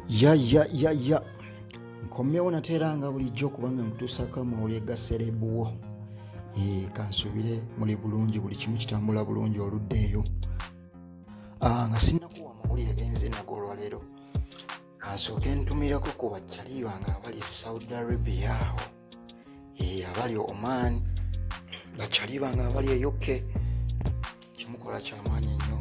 Ya ya ya ya, nkomyewo nate era nga bulijjo kubanga nkutuusako amawulire ga serebuwo. Kansubire muli bulungi, buli kimu kitambula bulungi oludda eyo. Nga sinnakuwa amawulire genze nago olwaleero, kansooke ntumirako ku bakyali bange abali Saudi Arabia awo, abali Oman, bakyali bange abali e UK, kyemukola kyamaanyi nnyo.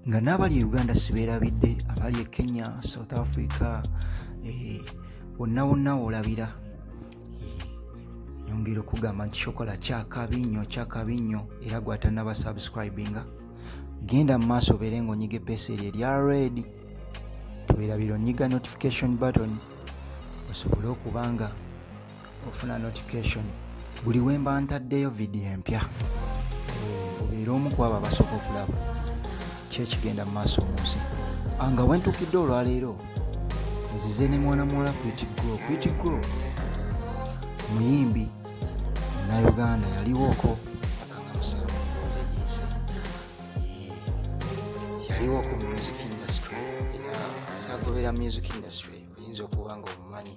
Nga n'abali e Uganda sibeerabidde, abali e Kenya, South Africa, wonna wonna woolabira. Nyongera okugamba nti kyokola kyakabi nnyo, kyakabi nnyo. Era gwatanaba subscribinga, genda mu maaso obeere ng'onyiga epeesa eryo erya red, teweerabira onyiga notification button osobole okuba nga ofuna notification buli wemba ntaddeyo vidiyo empya, obeere omu ku abo abasooka okulaba ki ekigenda mu maaso mu nsi. Nga wentuukidde olwaleero, nzize ne mwana muwala Pretty Grow. Pretty Grow muyimbi Munnayuganda, yaliwooko myaka nga 7 ndowooza egiyise. Yaliwooko mu music industry, era saagobera music industry, oyinza okuba nga omumanyi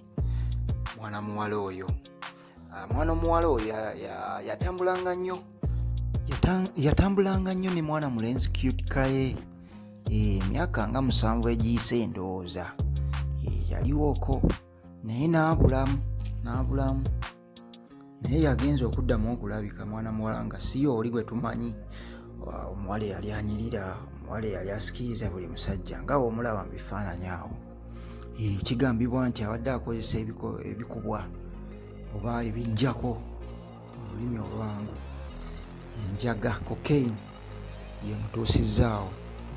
mwana muwala oyo. Mwana omuwala oyo yatambulanga nnyo, yatambulanga nnyo ne mwana mulenzi Cute Kaye emyaka nga 7 egiyise ndowooza. Yaliwooko naye n'abulamu, n'abulamu, naye yagenza okuddamu okulabika mwana muwala nga siyo oli gwe tumanyi, omuwala eyali anyirira, omuwala eyali asikiriza buli musajja nga womulaba mu bifaananyi awo. Kigambibwa nti abadde akozesa ebikubwa oba ebijjako mu lulimi olwangu enjaga, cocaine, yemutuusizzaawo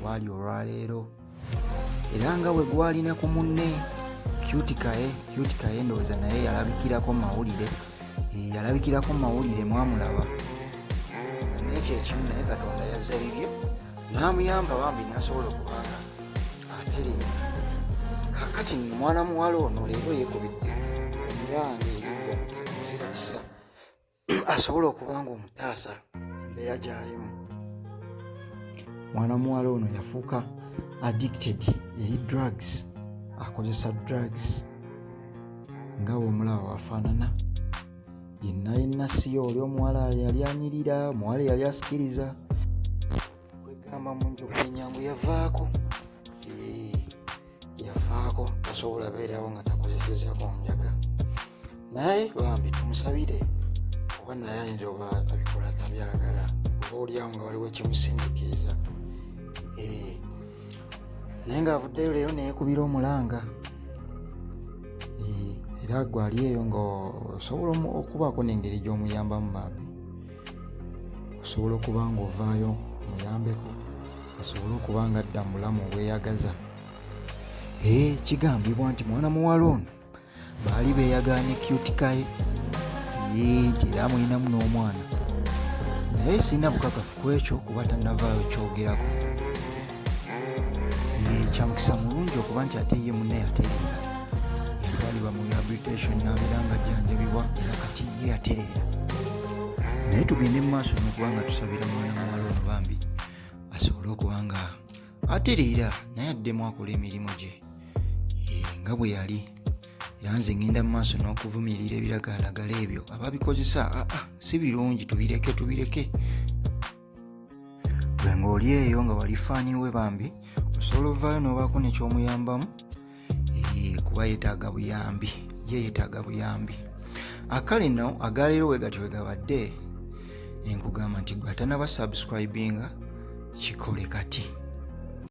waali olwaleero. Era nga bwe gwalina ku munne Cute Kaye. Cute Kaye ndowooza naye yalabikirako mu mawulire, yalabikirako mu mawulire, mwamulaba naye kyekimu, naye Katonda yazza bibye n'amuyamba bambi n'asobola okubanga atereera. Kakati nno mwana muwala ono leero yeekubidde omulanga eri omuzira kisa asobola okuba nga omutaasa embeera gy'alimu. Mwana muwala ono yafuuka addicted eri drugs, akozesa drugs nga bw'omulaba wafaanana yenna yenna. Siyo oli omuwala yali anyirira, omuwala yali asikiriza, kwegamba mu njogera enyangu yavaako. Yavaako, tasobola beerawo nga takozesezako njaga. Naye bambi tumusabire, oba naye ayinza oba abikola tabyagala, oba oliawo nga waliwo ekimusindikiriza. Naye ng'avuddeyo leero neyekubira omulanga. Era gwe ali eyo nga osobola okubaako n'engeri gy'omuyambamu, bambi osobola okuba nga ovaayo muyambeko asobole okuba nga adda mu bulamu obweyagaza. Kigambibwa nti mwana muwala ono baali beeyagala ne Cute Kaye, nti era amulinamu n'omwana, naye sirina bukakafu ku ekyo kuba tannavaayo kyogerako. Kyamukisa mulungi okuba nti ate ye munne yatereera, yatwalibwa mu rehabilitation n'abeera nga ajjanjabibwa, era kati ye yatereera. Naye tugende mu maaso n'okuba nga tusabira mwana muwala ono bambi asobole okuba nga atereera, naye addemu akola emirimu gye nga bwe yali. Era nze ngenda mu maaso n'okuvumirira ebiragalalagala ebyo, ababikozesa aa si birungi, tubireke, tubireke. Gwe ng'oli eyo nga wali fan we, bambi osobola ovaayo n'obaako nekyomuyambamu, kuba yeetaaga buyambi, ye yeetaaga buyambi. Akale nno agaleero we gatyo we gabadde. Enkugamba nti gwe atanaba subscribinga, kikole kati.